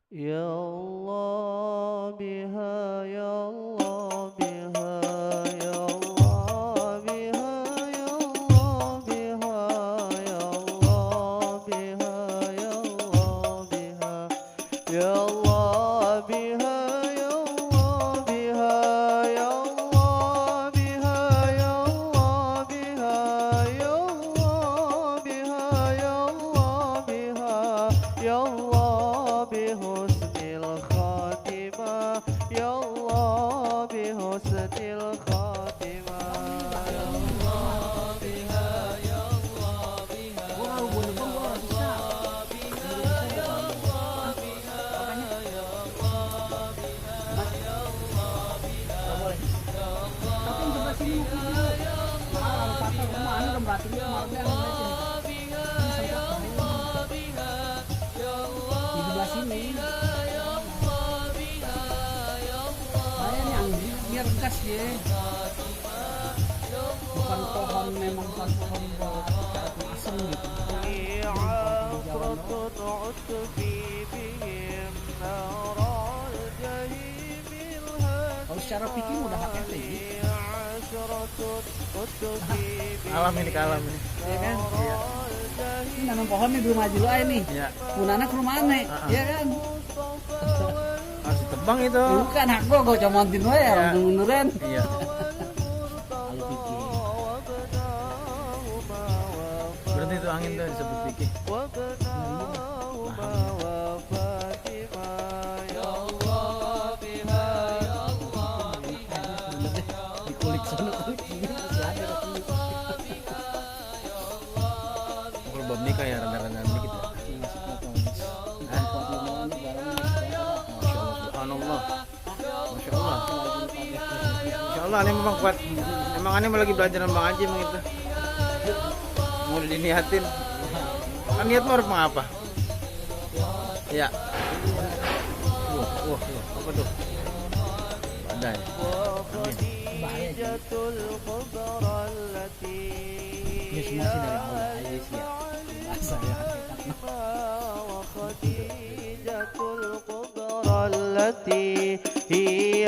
Ya Allah biha ya Allah biha ya Allah biha ya Allah biha ya Allah biha ya Allah biha ya Allah biha ya Allah biha ya Allah biha ya Allah biha ya Allah biha ya Allah biha ya Allah bihusnil khatimah ya Allah bihusnil khatimah ya Allah biha ya Allah biha Wow, boleh bang, gua bisa. Tapi yang sebelah sini mungkin dulu. Kalau pakai rumah ini udah berarti kemarin yang ngeliatin. Ini sempat di sebelah sini. Saya nih anjing biar gas ya. Bukan pohon, memang bukan pohon buat asem gitu. عفرة عدت في بهم نار الجحيم Kalau secara pikir udah HKT gitu. عشرة عدت في Alam ini ke alam ini. Iya kan? Iya. Ini nanam pohon nih di rumah Jilu aja nih. Iya. Punana ke rumah aneh. Iya kan? Harus ditebang itu. Bukan hak gua comontin wae ya, orang beneran. Iya. Kalau pikir. Berarti itu angin tuh disebut pikir. Dikulik sana kulik sini masih ada kulik. Kalau bab nikah ya rendah-rendah dikit ya. Masya Allah, subhanallah. Masya Allah. Masya Allah, ini memang kuat. Emang ini lagi belajar sama Bang Haji emang itu. Mau diniatin. Kan niat mau harus apa? Ya. Wah, apa tuh? Badai. وخديجة الكبرى التي Ini semua sih dari Allah aja sih ya. Bahasa ya hakikatnya. وخديجة الكبرى التي هي